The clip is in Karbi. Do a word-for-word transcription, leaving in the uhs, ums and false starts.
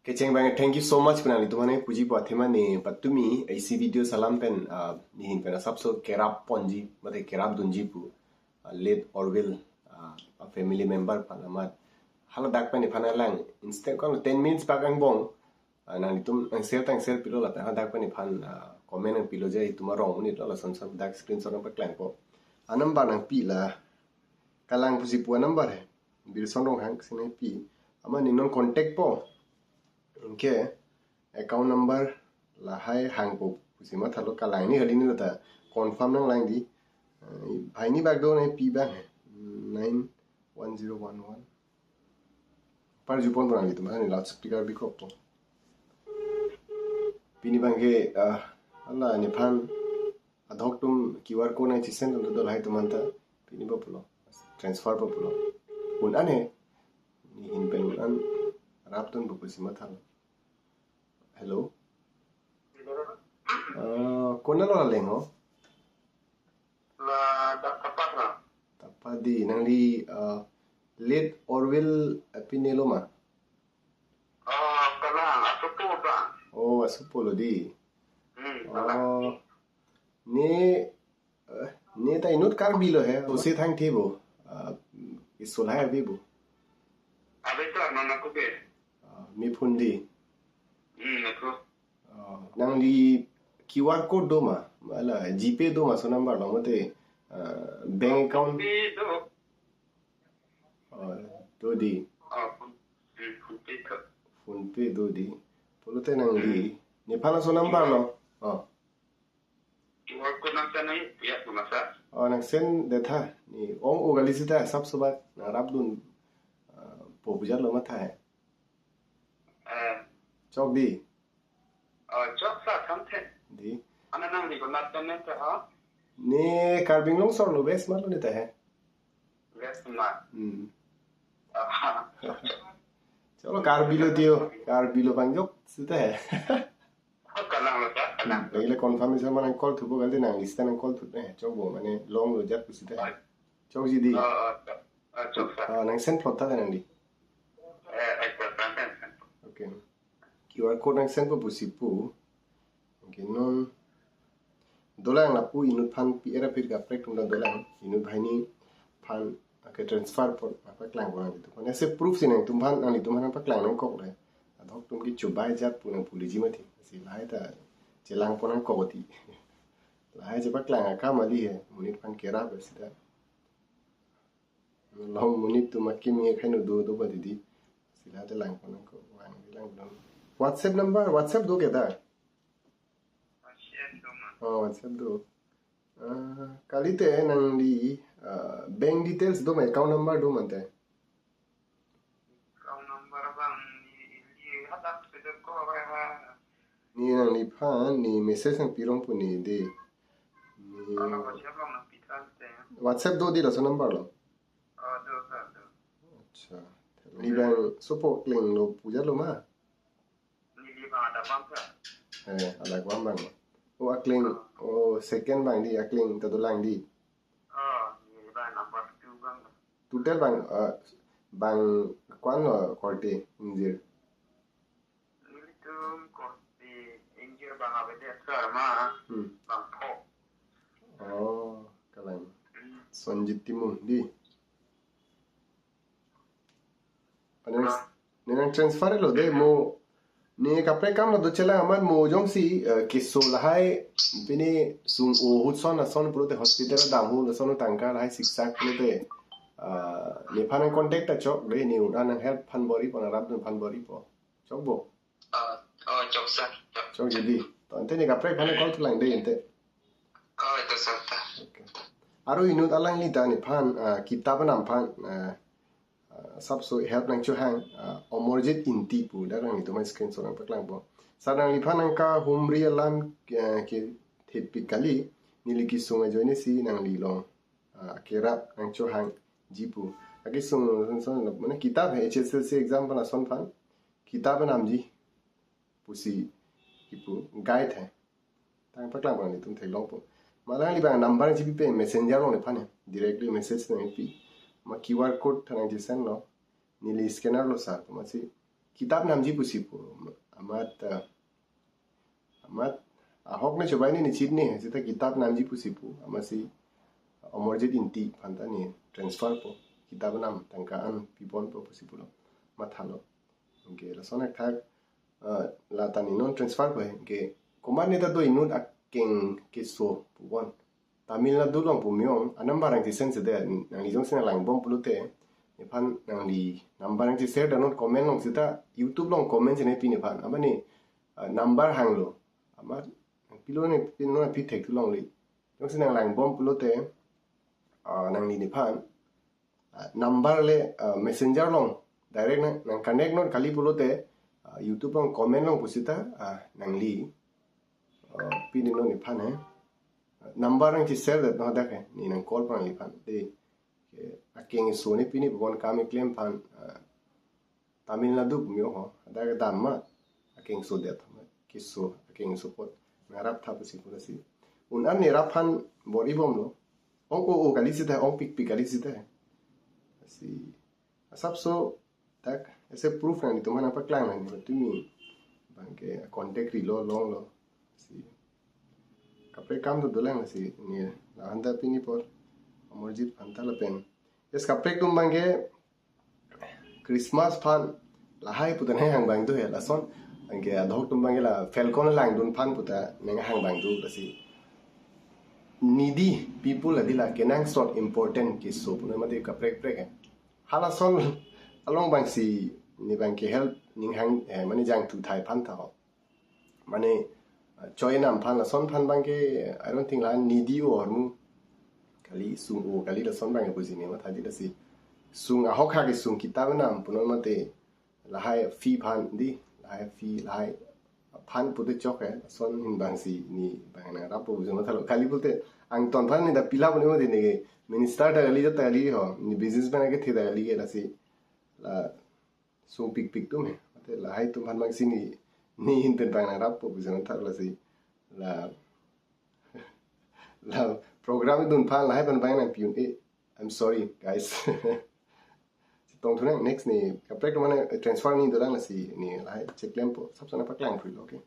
Kecheng abang, thank you so much pu nanglitum aphan puji pu athema ne patumi isi video salam pen, ah, nehin pen asapso kerap ponji, mate kerap dunji pu, ah, late Orville, ah, a family member aphan amat. Haladak pen nephan alang instant kon ten minutes bak angbong, ah, nanglitum nang share tang share pilo lapen haladak pen nephan, ah, comment nangpilo je itum arong monit lo, lason sa dak screenshot nangpaklangpo. A number nangpi la, kalang pusi pu a number he. Birson Ronghang si nangpi. Amat ne non contact po. Anke account number lahai hangpo pusi mathalo, kalang ni kali ni lata confirm nanglang di. Eh, hai ni bak do nangpi bang he. Nine one zero one one. Parju pon nanglitum aphan ne loudspeaker bikokpo. Pini abangke, ah, hala nephan adhok atum Q R code nangchesend dun do lahai atum anta. Pini ba pulo. Transfer ba pulo. Un-an he. Nehin pen un-an rapdunpo pusi mathalo. Hello. Ah, konat lo alang ho? La dak Tapat na. Tapat di, nangli, ah, late Orville apine lo ma? Oh, kalang, asopo ba. Oh, asopo lo di. Hmm, kalang. Oh. Ne, eh, ne ta inut Karbi lo he, osi thang the bo. Ah, isolai ave bo. Ave ta, nana ko be. Ah, me phone di. Hmm, ako. Ah, nangli Q R code do ma? Hala GPay do ma, laso number lo mate, ah, bank account? GPay do. Oh, do di. Oh, Phone, hmm, PhonePe do. PhonePe do di. Pulote nangli. Hmm. Nephan laso number lo. Oh. Q R code nang send nang ya ko masa. Oh, nang send det tha. Ne ong-o kali seta asapso bak nangrapdun, ah, po pu jatlo matha he. Eh. Chok di. Oh, chok sa, thank you. Di. Ana nangli konat pen ne ta ha? Ne Karbi Anglong sor lo, West Himar lo ne ta he. West Himar. Hmm. Ah. Cholo, Karbi lo tiyo, Karbi lo pangjok seta he. Oh, kalang lo ta, kalang. Nangli le confirmation ma nang call thupo kali, nangli seta nang call thu he. Chokbo, mane long lo jat pu seta he. Chokji di. Oh, oh, chok. Oh, chok sa. Ah, nang send plot ta nangli. Eh, eh, chok sa, send, send. Okay. Q R code nang send po pusi pu. Okay, non dolang lapu inut aphan pi era pir kaprek atum ta dolang, inut banghini aphan ake transfer pon nangpaklangpo nanglitum aphan. Ese proof si nangtum aphan, nanglitum aphan nangpaklang nangkok le. Adhok atum ke chubai jat pu nang puliji mati. Si lahai ta chelang pon nangkok ti. Lahai chepaklang akam kali he. Monit aphan kerap seta. Long monit atum akimi khainu do do ba di di. Si lahai ta lang pon nangkok, vang di lang pon. WhatsApp number, WhatsApp do ke ta? WhatsApp do ma. Oh, WhatsApp do. Ah, kalite nangli, ah, bank details do ma, account number do ma te? Account number abang ne ili hadak seta ko ha. Ne nangliphan ne message nangpi rong pu ne de. Ne Ala WhatsApp abang nangpi tha te. WhatsApp do di laso number lo? Oh, do, do, do. Acha. Ne bang sopo kleng lo pu jatlo ma? Neli bang ada bang sa. Eh, ada bang bang. Oh, akleng. Oh, second bang di, akleng ta dolang di. Oh, neli bang number two bang. Total bang, eh, bang ko-an lo korte ingjir? Nelitum korte ingjir bang avedet sar ma. Hmm. Bang pho. Oh, kalang. Hmm. Sonjit Timung di. Nang, nang transfer lo de mo, ne kaprek akam lo dochelang amat mo jongsi, eh, keso lahai pine sung-o ahut ason ason pulote hospital dam ahut ason tangka lahai siksak pulote, ah, nephan nang contact ta chok de, ne un-an nang help aphan bor-ipo, nangrapdun aphan bor-ipo. Chokbo? Ah, oh, chok sa, chok. Chokji di. To ante ne kaprek aphan call thulang de ante. Oh, to sa ta. Okay. Aro inut alangli ta nephan, ah, kitap anam aphan, ah, ah, asapso help nangchohang, ah, Omorjit Ingti pu, dak nanglitum aphan screenshot nangpaklangpo. Sir nangliphan nangkahumri alam, ah, kethepik kali, neli kesung ajoine si nangli along, ah, kerap nangchohangji pu. Akesung, son, son, mane kitap he, H S L C exam aphan ason aphan kitap anamji pusi kipu guide he. Tang paklang bang nelitum theklongpo. Malang li bang number nangchipipe, messenger along nephan he. Directly message nangpi. Ma Q R code ta nangchesend lo. Neli scanner lo sir, pu masi kitap namji pusi pu. Amat, eh, amat ahok ne chobai ne nichit ne, seta kitap namji pusi pu, amatsi Omorjit Ingti aphan ta ne transfer po, kitap nam tangka an pipon po pusi pulo, mathalo. Anke lason akthak, eh, la ta ne non transfer po he, anke komat ne ta do inut akeng keso pupon. Tamil Nadu along pu me-ong, a number nangchesend si de, nangli jongsi nanglangbom pulote, nephan nangli number nangche-share damnon comment along seta, YouTube along comment si nangpi nephan, amat ne, ah, number hanglo, amat, pilo ne, pilo ne pi thek thu longle. Jongsi nanglangbom pulote, ah, nangli nephan, ah, number le, ah, messenger along, direct nang, nang connect non kali pulote, ah, YouTube along comment along pu seta, ah, nangli, ah, pi damnon nephan he. Number nangche-share det non dak he, ne nang call pon nangli aphan. De, ke, akeng keso ne pini pupon kam keklem aphan, ah, Tamil Nadu pu me-ong ho, dak dam ma, akeng keso det, keso, akeng keso apot, nangrap tha pusi pu lasi. Un an ne rap aphan bor-ibomlo, ong o o kali seta, ong pikpik kali seta. Lasi, asapso, dak, ese proof nanglitum aphan nangpaklang nang, tumi abangke contact rilo longlo. Si, kaprek akam do dolang si, ne, la aphan ta pini apor, Omorjit aphan ta lapen. Yes, kaprek atum abangke, Christmas aphan, lahai puta nanghang abang do he, lason, anke adhok atum abangke la, Falcon langdun aphan puta nanghang abang do, lasi. Needy people adi la, kenangsot important keso, puno mati kaprek prek he. Halason along abangsi ne abangke help ninghang, eh, mane jangthu thai aphan tha ho. Mane, eh, choi nam aphan lason aphan abangke, I don't think la needy o ahormu kali, sung o kali lason abangke pusi ne mathaji lasi. Sung ahok ha kesung kitap nam punon mate lahai fee aphan di, lahai fee, lahai aphan pute chok he, lason ahin abangsi ne abang nangrap po pusi mathalo. Kali pulote angton aphan ne ta pilap ne mati ne minister ta kali, jat ta kali ho, ne businessman kethe ta kali ke lasi. La sung pikpik atum he. Mate lahai atum aphan abangsi ne, ne ahin pen abang nangrap po pusi mathalo lasi. La, la program dun aphan lahai aphan abang nangpi un-e. I'm sorry, guys. Si tong thu nang, next ne, kaprek atum aphan transfer ne dolang lasi, ne lahai check klem po, asapso nangpaklang thulo, okay?